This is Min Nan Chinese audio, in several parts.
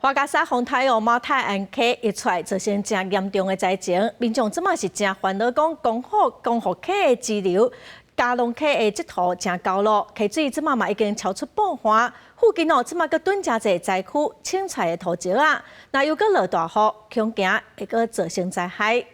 樺加沙風颱哦，馬太鞍溪溢出來，造成誠嚴重的災情，民眾這馬是誠煩惱，講光復溪的支流、嘉農溪的積土誠高咯，溪水這馬嘛已經超出泵岸，附近哦這馬閣囤誠濟災區清出來的土石仔，若又閣落大雨，恐驚會閣造成災害。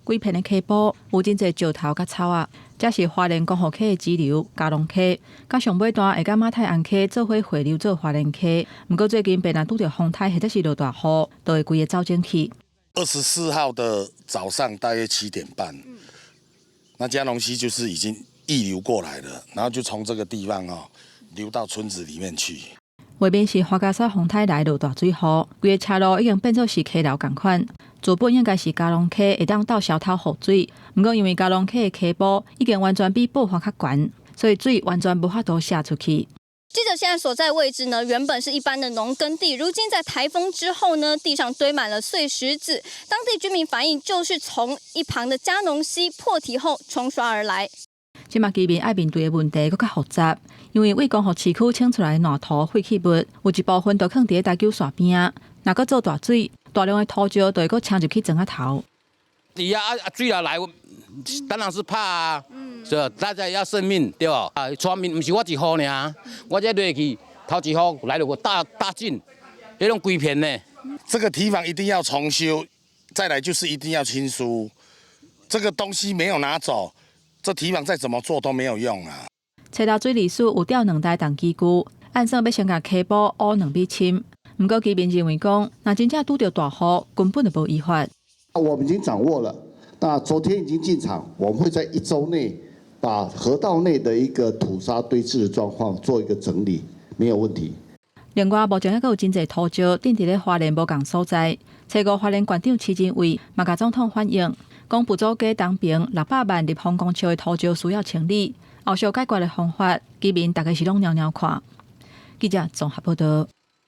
規片的溪埔有真濟石頭佮草仔，這是花蓮光復溪的支流嘉農溪，佮上尾段會佮馬太鞍溪做伙匯流做花蓮溪。毋過最近變若拄著風颱或者是落大雨，就會規个走整去。 24號的早上大約7點半，那嘉農溪就是已經溢流過來了，然後就從這個地方哦流到村子裡面去。畫面是樺加沙風颱來落大水雨，規个車路已經變做是溪流仝款。原本應該是嘉農溪會當鬥消透雨水，毋過因為嘉農溪的溪埔已經完全比泵岸較懸，所以水完全無法度瀉出去。記者現在所在位置呢，原本是一般的農耕地，如今在颱風之後呢，地上堆滿了碎石子。當地居民反映，就是從一旁的嘉農溪破堤後沖刷而來。這馬居民愛面對的問題閣較複雜，因為對光復市區清出來的爛土廢棄物，有一部分都囥佇咧大坵沙邊仔，若閣做大水，大量的土石就會閣沖入去庄仔頭。底下啊水若來，當然是怕啊，是吧？大家要生命對無？啊，村民毋是我一戶爾，我這落去頭一戶來了個大大進，彼攏規片呢。這個堤防一定要重修，再來就是一定要清疏，這個東西沒有拿走，這堤防再怎麼做都沒有用啊！車頭水利署有調兩台重機具，按算欲先共溪埔挖2米深。毋過居民認為講，若真正拄著大雨，根本就無依法。我們已經掌握了，那昨天已經進場，我們會在一周內把河道內的一個土沙堆置的狀況做一個整理，沒有問題。另外，目前猶閣有真濟土石囤佇咧花蓮無仝所在。初五花蓮縣長徐仁偉嘛共總統反映，講埔祖街東爿600萬立方公尺的土石需要清理，後續解決的方法，居民逐家是攏蟯蟯看。記者綜合報道。